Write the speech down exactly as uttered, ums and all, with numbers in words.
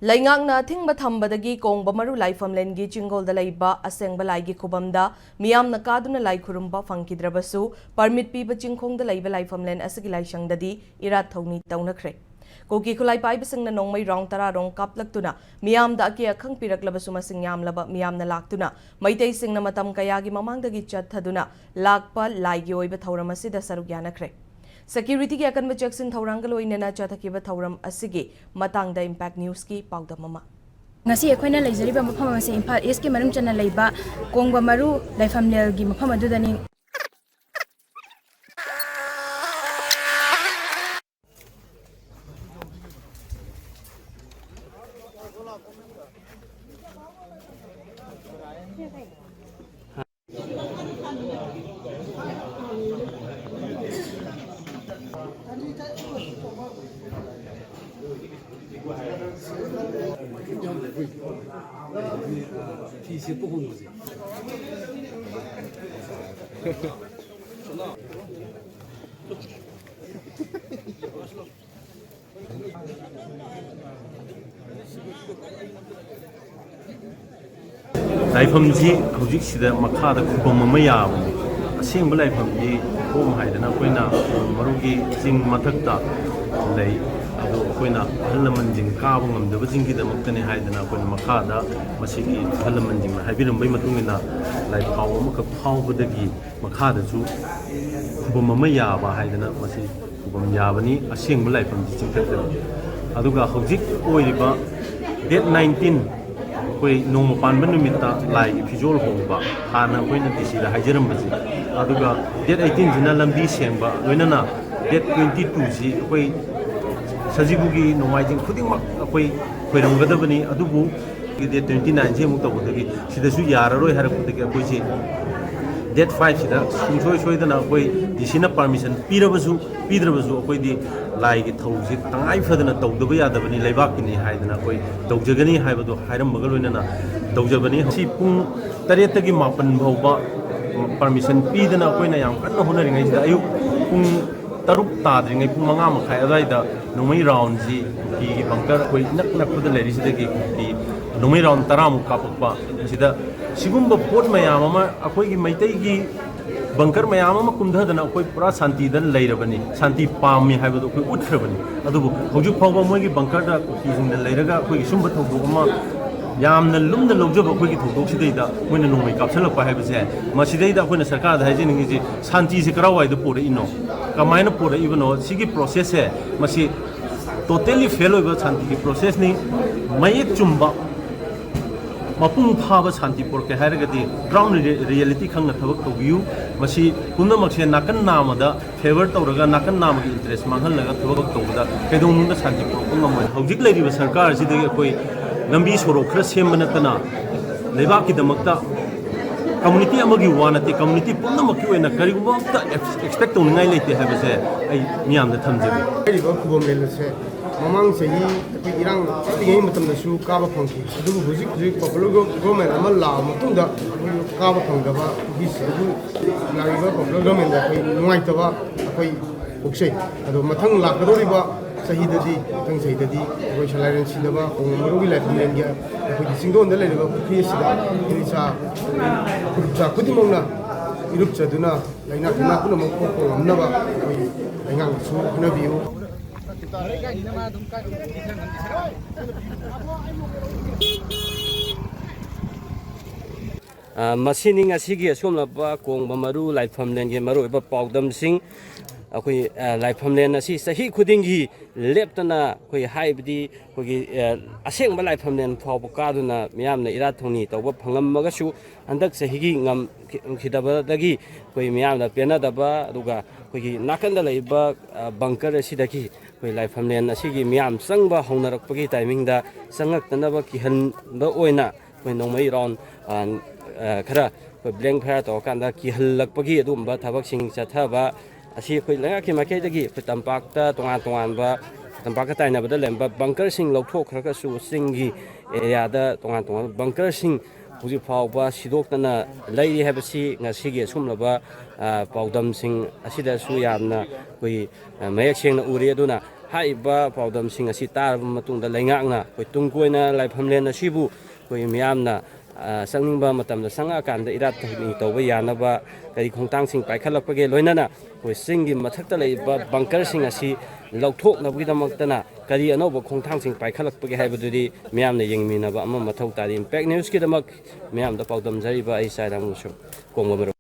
ꯂꯩꯉꯥꯛꯅ ꯑꯊꯤꯡꯕ ꯊꯝꯕꯗꯒꯤ ꯀꯣꯡꯕ ꯃꯔꯨ ꯂꯥꯏꯐꯝꯂꯦꯟꯒꯤ ꯆꯤꯡꯒꯣꯜꯗ ꯂꯩꯕ ꯑꯁꯦꯡꯕ ꯂꯥꯏꯒꯤ ꯈꯨꯕꯝꯗ ꯃꯤꯌꯥꯝꯅ ꯀꯥꯗꯨꯅ ꯂꯥꯏ ꯈꯨꯔꯨꯝꯕ ꯐꯪꯈꯤꯗ꯭ꯔꯕꯁꯨ, ꯄꯔꯃꯤꯠ ꯄꯤꯕ ꯆꯤꯡꯈꯣꯡꯗ ꯂꯩꯕ ꯂꯥꯏꯐꯝꯂꯦꯟ ꯑꯁꯤꯒꯤ ꯂꯥꯏꯁꯪꯗꯗꯤ ꯏꯔꯥꯠ ꯊꯧꯅꯤ ꯇꯧꯅꯈ꯭ꯔꯦ꯫ ꯀꯨꯀꯤ ꯈꯨꯠꯂꯥꯏ ꯄꯥꯏꯕꯁꯤꯡꯅ ꯅꯣꯡꯃꯩ ꯔꯥꯎꯟ ꯇꯔꯥ ꯔꯣꯝ ꯀꯥꯞꯂꯛꯇꯨꯅ ꯃꯤꯌꯥꯝꯗ ꯑꯀꯦ ꯑꯈꯪ ꯄꯤꯔꯛꯂꯕꯁꯨ, ꯃꯁꯤꯡ ꯌꯥꯝꯂꯕ ꯃꯤꯌꯥꯝꯅ ꯂꯥꯛꯇꯨꯅ ꯃꯩꯇꯩꯁꯤꯡꯅ ꯃꯇꯝ ꯀꯌꯥꯒꯤ ꯃꯃꯥꯡꯗꯒꯤ ꯆꯠꯊꯗꯨꯅ ꯂꯥꯛꯄ ꯂꯥꯏꯒꯤ ꯑꯣꯏꯕ ꯊꯧꯔꯝ ꯑꯁꯤꯗ ꯁꯔꯨꯛ ꯌꯥꯅꯈ꯭ꯔꯦ꯫ ꯁꯦꯀ꯭ꯌꯨꯔꯤꯇꯤꯒꯤ ꯑꯀꯟꯕ ꯆꯦꯛꯁꯤꯟ ꯊꯧꯔꯥꯡꯒ ꯂꯣꯏꯅꯅ ꯆꯠꯊꯈꯤꯕ ꯊꯧꯔꯝ ꯑꯁꯤꯒꯤ ꯃꯇꯥꯡꯗ ꯏꯝꯄꯦꯛ ꯅ꯭ꯌꯨꯁꯀꯤ ꯄꯥꯎꯗꯝ ꯑꯃ꯫ ꯉꯁꯤ ꯑꯩꯈꯣꯏꯅ ꯂꯩꯖꯔꯤꯕ ꯃꯐꯝ ꯑꯁꯤ ꯏꯝꯐꯥꯜ ꯏꯁꯀꯤ ꯃꯅꯨꯡ ꯆꯟꯅ ꯂꯩꯕ ꯀꯣꯡꯕ ꯃꯔꯨ ꯂꯥꯏꯐꯝꯂꯦꯜꯒꯤ ꯃꯐꯝ ꯑꯗꯨꯗꯅꯤ꯫ ꯂꯥꯏꯐꯝꯁꯤ ꯍꯧꯖꯤꯛꯁꯤꯗ ꯃꯈꯥꯗ ꯈꯨꯕꯝ ꯑꯃ ꯌꯥꯕꯅꯤ꯫ ꯑꯁꯦꯡꯕ ꯂꯥꯏꯐꯝꯗꯤ ꯀꯣꯝ ꯍꯥꯏꯗꯅ ꯑꯩꯈꯣꯏꯅ ꯃꯔꯨꯒꯤ ꯆꯤꯡ ꯃꯊꯛꯇ ꯂꯩ꯫ ꯑꯗꯣ ꯑꯩꯈꯣꯏꯅ ꯑꯍꯜ ꯂꯃꯟꯁꯤꯡ ꯀꯥꯕ ꯉꯝꯗꯕꯁꯤꯡꯒꯤꯗꯃꯛꯇꯅꯤ ꯍꯥꯏꯗꯅ ꯑꯩꯈꯣꯏꯅ ꯃꯈꯥꯗ ꯃꯁꯤꯒꯤ ꯑꯍꯜ ꯂꯃꯟꯁꯤꯡꯅ ꯍꯥꯏꯕꯤꯔꯝꯕꯒꯤ ꯃꯇꯨꯡ ꯏꯟꯅ ꯂꯥꯏꯐꯥꯎ ꯑꯃꯈꯛ ꯐꯥꯎꯕꯗꯒꯤ ꯃꯈꯥꯗꯁꯨ ꯈꯨꯕꯝ ꯑꯃ ꯌꯥꯕ ꯍꯥꯏꯗꯅ ꯃꯁꯤ ꯈꯨꯕꯝ ꯌꯥꯕꯅꯤ꯫ ꯑꯁꯦꯡꯕ ꯂꯥꯏꯐꯝꯗꯤ ꯆꯤꯡꯊꯛꯇꯅꯤ꯫ ꯑꯗꯨꯒ ꯍꯧꯖꯤꯛ ꯑꯣꯏꯔꯤꯕ ꯗꯦꯠ ꯅꯥꯏꯟꯇꯤꯟ, ꯑꯩꯈꯣꯏ ꯅꯣꯡꯃ ꯄꯥꯟꯕ ꯅꯨꯃꯤꯠꯇ ꯂꯥꯏꯒꯤ ꯐꯤꯖꯣꯜ ꯍꯣꯡꯕ, ꯍꯥꯟꯅ ꯑꯩꯈꯣꯏꯅ ꯗꯤ ꯁꯤꯗ ꯍꯥꯏꯖꯔꯝꯕꯁꯦ, ꯑꯗꯨꯒ ꯗꯦꯠ ꯑꯩꯠꯇꯤꯟꯁꯤꯅ ꯂꯝꯕꯤ ꯁꯦꯡꯕ, ꯂꯣꯏꯅꯅ ꯗꯦꯠ ꯇ꯭ꯋꯦꯟꯇꯤ ꯇꯨꯁꯤ ꯑꯩꯈꯣꯏ ꯁꯖꯤꯕꯨꯒꯤ ꯅꯣꯡꯃꯥꯏꯖꯤꯡ ꯈꯨꯗꯤꯡꯃꯛ ꯑꯩꯈꯣꯏ ꯈꯣꯏꯔꯝꯒꯗꯕꯅꯤ꯫ ꯑꯗꯨꯕꯨ ꯗꯦꯠ ꯇ꯭ꯋꯦꯟꯇꯤ ꯅꯥꯏꯟꯁꯤ ꯑꯃꯨꯛ ꯇꯧꯕꯗꯒꯤ ꯁꯤꯗꯁꯨ ꯌꯥꯔꯔꯣꯏ ꯍꯥꯏꯔꯛꯄꯗꯒꯤ ꯑꯩꯈꯣꯏꯁꯦ ꯗꯦꯠ ꯐꯥꯏꯚꯁꯤꯗ ꯁꯨꯡꯁꯣꯏ ꯁꯣꯏꯗꯅ ꯑꯩꯈꯣꯏ ꯗꯤ ꯁꯤꯅ ꯄꯥꯔꯃꯤꯁꯟ ꯄꯤꯔꯕꯁꯨ ꯄꯤꯗ꯭ꯔꯕꯁꯨ ꯑꯩꯈꯣꯏꯗꯤ ꯂꯥꯏꯒꯤ ꯊꯧꯁꯤ ꯇꯉꯥꯏ ꯐꯗꯅ ꯇꯧꯗꯕ ꯌꯥꯗꯕꯅꯤ, ꯂꯩꯕꯥꯛꯀꯤꯅꯤ ꯍꯥꯏꯗꯅ ꯑꯩꯈꯣꯏ ꯇꯧꯖꯒꯅꯤ ꯍꯥꯏꯕꯗꯨ ꯍꯥꯏꯔꯝꯕꯒ ꯂꯣꯏꯅꯅ ꯇꯧꯖꯕꯅꯤ꯫ ꯉꯁꯤ ꯄꯨꯡ ꯇꯔꯦꯠꯇꯒꯤ ꯃꯥꯄꯟ ꯐꯥꯎꯕ ꯄꯥꯔꯃꯤꯁꯟ ꯄꯤꯗꯅ ꯑꯩꯈꯣꯏꯅ ꯌꯥꯝ ꯀꯟꯅ ꯍꯣꯠꯅꯔꯤꯉꯩꯁꯤꯗ ꯑꯌꯨꯛ ꯄꯨꯡ ꯇꯔꯨꯛ ꯇꯥꯗ꯭ꯔꯤꯉꯩ ꯄꯨꯡ ꯃꯉꯥ ꯃꯈꯥꯏ ꯑꯗꯨꯋꯥꯏꯗ ꯅꯣꯡꯃꯩ ꯔꯥꯎꯟꯁꯤ ꯀꯨꯀꯤꯒꯤ ꯕꯪꯀꯔ ꯑꯩꯈꯣꯏ ꯏꯅꯛ ꯅꯛꯄꯗ ꯂꯩꯔꯤꯁꯤꯗꯒꯤ ꯀꯨꯀꯤ ꯅꯣꯡꯃꯩ ꯔꯥꯎꯟ ꯇꯔꯥꯃꯨꯛ ꯀꯥꯞꯄꯛꯄ꯫ ꯃꯁꯤꯗ ꯁꯤꯒꯨꯝꯕ ꯄꯣꯠ ꯃꯌꯥꯝ ꯑꯃ ꯑꯩꯈꯣꯏꯒꯤ ꯃꯩꯇꯩꯒꯤ ꯕꯪꯀꯔ ꯃꯌꯥꯝ ꯑꯃ ꯀꯨꯝꯊꯗꯅ ꯑꯩꯈꯣꯏ ꯄꯨꯔꯥ ꯁꯥꯟꯇꯤꯗ ꯂꯩꯔꯕꯅꯤ, ꯁꯥꯟꯇꯤ ꯄꯥꯝꯃꯤ ꯍꯥꯏꯕꯗꯣ ꯑꯩꯈꯣꯏ ꯎꯠꯈ꯭ꯔꯕꯅꯤ꯫ ꯑꯗꯨꯕꯨ ꯍꯧꯖꯤꯛ ꯐꯥꯎꯕ ꯃꯣꯏꯒꯤ ꯕꯪꯀꯔꯗ ꯀꯨꯀꯤꯁꯤꯡꯅ ꯂꯩꯔꯒ ꯑꯩꯈꯣꯏꯒꯤ ꯁꯨꯝꯕ ꯊꯧꯗꯣꯛ ꯑꯃ ꯌꯥꯝꯅ ꯂꯨꯝꯅ ꯂꯧꯖꯕ ꯑꯩꯈꯣꯏꯒꯤ ꯊꯧꯗꯣꯛꯁꯤꯗꯩꯗ ꯃꯣꯏꯅ ꯅꯣꯡꯃꯩ ꯀꯥꯞꯁꯤꯜꯂꯛꯄ ꯍꯥꯏꯕꯁꯦ, ꯃꯁꯤꯗꯩꯗ ꯑꯩꯈꯣꯏꯅ ꯁꯔꯀꯥꯔꯗ ꯍꯥꯏꯖꯅꯤꯡꯉꯤꯁꯤ, ꯁꯥꯟꯇꯤꯁꯦ ꯀꯔꯥꯏꯋꯥꯏꯗ ꯄꯨꯔꯛꯏꯅꯣ, ꯀꯃꯥꯏꯅ ꯄꯨꯔꯛꯏꯕꯅꯣ? ꯁꯤꯒꯤ ꯄ꯭ꯔꯣꯁꯦꯁꯁꯦ, ꯃꯁꯤ ꯇꯣꯇꯦꯜꯂꯤ ꯐꯦꯜ ꯑꯣꯏꯕ ꯁꯥꯟꯇꯤꯒꯤ ꯄ꯭ꯔꯣꯁꯦꯁꯅꯤ꯫ ꯃꯌꯦꯛ ꯆꯨꯝꯕ, ꯃꯄꯨꯡ ꯐꯥꯕ ꯁꯥꯟꯇꯤ ꯄꯨꯔꯛꯀꯦ ꯍꯥꯏꯔꯒꯗꯤ ꯒ꯭ꯔꯥꯎꯟ ꯔꯤꯌꯦꯂꯤꯇꯤ ꯈꯪꯅ ꯊꯕꯛ ꯇꯧꯕꯤꯌꯨ꯫ ꯃꯁꯤ ꯄꯨꯝꯅꯃꯛꯁꯦ ꯅꯥꯀꯟ ꯅꯥꯝꯃꯗ ꯐꯦꯚꯔ ꯇꯧꯔꯒ, ꯅꯥꯀꯟ ꯅꯥꯝꯃꯒꯤ ꯏꯟꯇꯔꯦꯁ ꯃꯥꯡꯍꯜꯂꯒ ꯊꯕꯛ ꯇꯧꯕꯗ ꯀꯩꯗꯧꯅꯨꯡꯗ ꯁꯥꯟꯇꯤ ꯄꯨꯔꯛꯄ ꯉꯝꯃꯣꯏ꯫ ꯍꯧꯖꯤꯛ ꯂꯩꯔꯤꯕ ꯁꯔꯀꯥꯔ ꯑꯁꯤꯗꯒꯤ ꯑꯩꯈꯣꯏ ꯂꯝꯕꯤ ꯁꯣꯔꯣꯛ ꯈꯔ ꯁꯦꯝꯕ ꯅꯠꯇꯅ ꯂꯩꯕꯥꯛꯀꯤꯗꯃꯛꯇ ꯀꯝꯃꯨꯅꯤꯇꯤ ꯑꯃꯒꯤ ꯋꯥ ꯅꯠꯇꯦ, ꯀꯝꯃꯨꯅꯤꯇꯤ ꯄꯨꯝꯅꯃꯛꯀꯤ ꯑꯣꯏꯅ ꯀꯔꯤꯒꯨꯝꯕ ꯑꯝꯇ ꯑꯦꯛꯁꯄꯦꯛ ꯇꯧꯅꯤꯡꯉꯥꯏ ꯂꯩꯇꯦ ꯍꯥꯏꯕꯁꯦ ꯑꯩ ꯃꯤꯌꯥꯝꯗ ꯊꯝꯖꯒꯦ꯫ ꯍꯥꯏꯔꯤꯕ ꯈꯨꯕꯝ ꯂꯦꯟ ꯑꯁꯦ ꯃꯃꯥꯡ ꯆꯍꯤ ꯑꯩꯈꯣꯏ ꯏꯔꯥꯡ ꯀꯜꯂꯤꯉꯩ ꯃꯇꯝꯗꯁꯨ ꯀꯥꯕ ꯐꯪꯈꯤ, ꯑꯗꯨꯕꯨ ꯍꯧꯖꯤꯛ ꯍꯧꯖꯤꯛ ꯄꯣꯄꯨꯂꯔ ꯒꯣ-, ꯒꯣꯚꯔꯟꯃꯦꯟ ꯑꯃ ꯂꯥꯛꯑ ꯃꯇꯨꯡꯗ ꯑꯩꯈꯣꯏ ꯀꯥꯕ ꯐꯪꯗꯕ, ꯑꯗꯨꯒꯤ ꯂꯥꯛꯂꯤꯕ ꯄꯣꯄꯨꯂꯔ ꯒꯣꯚꯔꯟꯃꯦꯟꯗ ꯑꯩꯈꯣꯏ ꯅꯨꯡꯉꯥꯏꯇꯕ ꯑꯩꯈꯣꯏ ꯄꯣꯛꯆꯩ꯫ ꯑꯗꯣ ꯃꯊꯪ ꯂꯥꯛꯀꯗꯧꯔꯤꯕ ꯆꯍꯤꯗꯗꯤ, ꯃꯊꯪ ꯆꯍꯤꯗꯗꯤ ꯑꯩꯈꯣꯏ ꯁꯂꯥꯏꯔꯦꯟ ꯁꯤꯗꯕ ꯀꯣꯡꯕ ꯃꯔꯨꯒꯤ ꯂꯥꯏꯐꯝꯂꯦꯟꯒꯤ ꯑꯩꯈꯣꯏꯒꯤ ꯆꯤꯡꯗꯣꯟꯗ ꯂꯩꯔꯤꯕ ꯄꯨꯈ꯭ꯔꯤ ꯑꯁꯤꯗ ꯏꯔꯨꯞꯆꯥ, ꯏꯔꯨꯞꯆꯥ ꯈꯨꯗꯤꯡꯃꯛꯅ ꯏꯔꯨꯞꯆꯗꯨꯅ ꯂꯥꯏꯅꯥ ꯇꯤꯟꯅꯥ ꯄꯨꯝꯅꯃꯛ ꯀꯣꯛꯄ ꯉꯝꯅꯕ ꯑꯩꯈꯣꯏ ꯂꯩꯉꯥꯛꯅꯁꯨ ꯍꯣꯠꯅꯕꯤꯌꯨ꯫ ꯑ, ꯃꯁꯤꯅꯤ ꯉꯁꯤꯒꯤ ꯑꯁꯣꯝꯂꯞꯄ ꯀꯣꯡꯕ ꯃꯔꯨ ꯂꯥꯏꯐꯝꯂꯦꯟꯒꯤ ꯃꯔꯨꯑꯣꯏꯕ ꯄꯥꯎꯗꯝꯁꯤꯡ꯫ ꯑꯩꯈꯣꯏ, ꯑ, ꯂꯥꯏꯐꯝꯂꯦꯟ ꯑꯁꯤ ꯆꯍꯤ ꯈꯨꯗꯤꯡꯒꯤ ꯂꯦꯞꯇꯅ ꯑꯩꯈꯣꯏ ꯍꯥꯏꯕꯗꯤ ꯑꯩꯈꯣꯏꯒꯤ, ꯑ, ꯑꯁꯦꯡꯕ ꯂꯥꯏꯐꯝꯂꯦꯟ ꯐꯥꯎꯕ ꯀꯥꯗꯨꯅ ꯃꯤꯌꯥꯝꯅ ꯏꯔꯥꯠ ꯊꯧꯅꯤ ꯇꯧꯕ ꯐꯪꯂꯝꯃꯒꯁꯨ, ꯍꯟꯗꯛ ꯆꯍꯤꯒꯤ ꯉꯝꯈꯤꯗꯕꯗꯒꯤ ꯑꯩꯈꯣꯏ ꯃꯤꯌꯥꯝꯅ ꯄꯦꯟꯅꯗꯕ, ꯑꯗꯨꯒ ꯑꯩꯈꯣꯏꯒꯤ ꯅꯥꯀꯟꯗ ꯂꯩꯔꯤꯕ, ꯑ, ꯕꯪꯀꯔ ꯑꯁꯤꯗꯒꯤ ꯑꯩꯈꯣꯏ ꯂꯥꯏꯐꯝꯂꯦꯟ ꯑꯁꯤꯒꯤ ꯃꯤꯌꯥꯝ ꯆꯪꯕ ꯍꯧꯅꯔꯛꯄꯒꯤ ꯇꯥꯏꯃꯤꯡꯗ ꯆꯪꯉꯛꯇꯅꯕ ꯀꯤꯍꯟꯕ ꯑꯣꯏꯅ ꯑꯩꯈꯣꯏ ꯅꯣꯡꯃꯩ ꯔꯥꯎꯟ, ꯑ, ꯑ, ꯈꯔ ꯑꯩꯈꯣꯏ ꯕ꯭ꯂꯦꯡ ꯐꯥꯌꯔ ꯇꯧꯔꯀꯥꯟꯗ ꯀꯤꯍꯜꯂꯛꯄꯒꯤ ꯑꯗꯨꯒꯨꯝꯕ ꯊꯕꯛꯁꯤꯡ ꯆꯠꯊꯕ ꯑꯁꯤ ꯑꯩꯈꯣꯏ ꯂꯩꯉꯥꯛꯀꯤ ꯃꯥꯏꯀꯩꯗꯒꯤ ꯑꯩꯈꯣꯏ ꯇꯝꯄꯥꯛꯇ ꯇꯣꯉꯥꯟ ꯇꯣꯉꯥꯟꯕ, ꯇꯝꯄꯥꯛꯀ ꯇꯥꯏꯅꯕꯗ ꯂꯩꯔꯝꯕ ꯕꯪꯀꯔꯁꯤꯡ ꯂꯧꯊꯣꯛꯈ꯭ꯔꯒꯁꯨ, ꯆꯤꯡꯒꯤ ꯑꯦꯔꯤꯌꯥꯗ ꯇꯣꯉꯥꯟ ꯇꯣꯉꯥꯟꯕ ꯕꯪꯀꯔꯁꯤꯡ ꯍꯧꯖꯤꯛ ꯐꯥꯎꯕ ꯁꯤꯗꯣꯛꯇꯅ ꯂꯩꯔꯤ ꯍꯥꯏꯕꯁꯤ ꯉꯁꯤꯒꯤ ꯑꯁꯨꯝꯂꯕ, ꯑ, ꯄꯥꯎꯗꯝꯁꯤꯡ ꯑꯁꯤꯗꯁꯨ ꯌꯥꯝꯅ ꯑꯩꯈꯣꯏ, ꯑ, ꯃꯌꯦꯛ ꯁꯦꯡꯅ ꯎꯔꯦ꯫ ꯑꯗꯨꯅ ꯍꯥꯏꯔꯤꯕ ꯄꯥꯎꯗꯝꯁꯤꯡ ꯑꯁꯤ ꯇꯥꯔꯕ ꯃꯇꯨꯡꯗ ꯂꯩꯉꯥꯛꯅ ꯑꯩꯈꯣꯏ ꯇꯨꯡ ꯀꯣꯏꯅ ꯂꯥꯏꯐꯝꯂꯦꯟ ꯑꯁꯤꯕꯨ ꯑꯩꯈꯣꯏ ꯃꯤꯌꯥꯝꯅ, ꯑ, ꯆꯪꯅꯤꯡꯕ ꯃꯇꯝꯗ ꯆꯪꯉꯛꯑꯀꯥꯟꯗ ꯏꯔꯥꯠ ꯊꯧꯅꯤ ꯇꯧꯕ ꯌꯥꯅꯕ ꯀꯔꯤ ꯈꯣꯡꯊꯥꯡꯁꯤꯡ ꯄꯥꯏꯈꯠꯂꯛꯄꯒꯦ, ꯂꯣꯏꯅꯅ ꯑꯩꯈꯣꯏ ꯆꯤꯡꯒꯤ ꯃꯊꯛꯇ ꯂꯩꯔꯤꯕ ꯕꯪꯀꯔꯁꯤꯡ ꯑꯁꯤ ꯂꯧꯊꯣꯛꯅꯕꯒꯤꯗꯃꯛꯇꯅ ꯀꯔꯤ ꯑꯅꯧꯕ ꯈꯣꯡꯊꯥꯡꯁꯤꯡ ꯄꯥꯏꯈꯠꯂꯛꯄꯒꯦ ꯍꯥꯏꯕꯗꯨꯗꯤ ꯃꯤꯌꯥꯝꯅ ꯌꯦꯡꯃꯤꯟꯅꯕ ꯑꯃ ꯃꯊꯧ ꯇꯥꯔꯤ꯫ ꯏꯝꯄꯦꯛ ꯅ꯭ꯌꯨꯁꯀꯤꯗꯃꯛ ꯃꯤꯌꯥꯝꯗ ꯄꯥꯎꯗꯝꯖꯔꯤꯕ ꯑꯩ ꯆꯥꯏꯔꯥꯝ ꯃꯨꯁꯨ ꯀꯣꯡꯕ ꯃꯔꯨꯞ꯫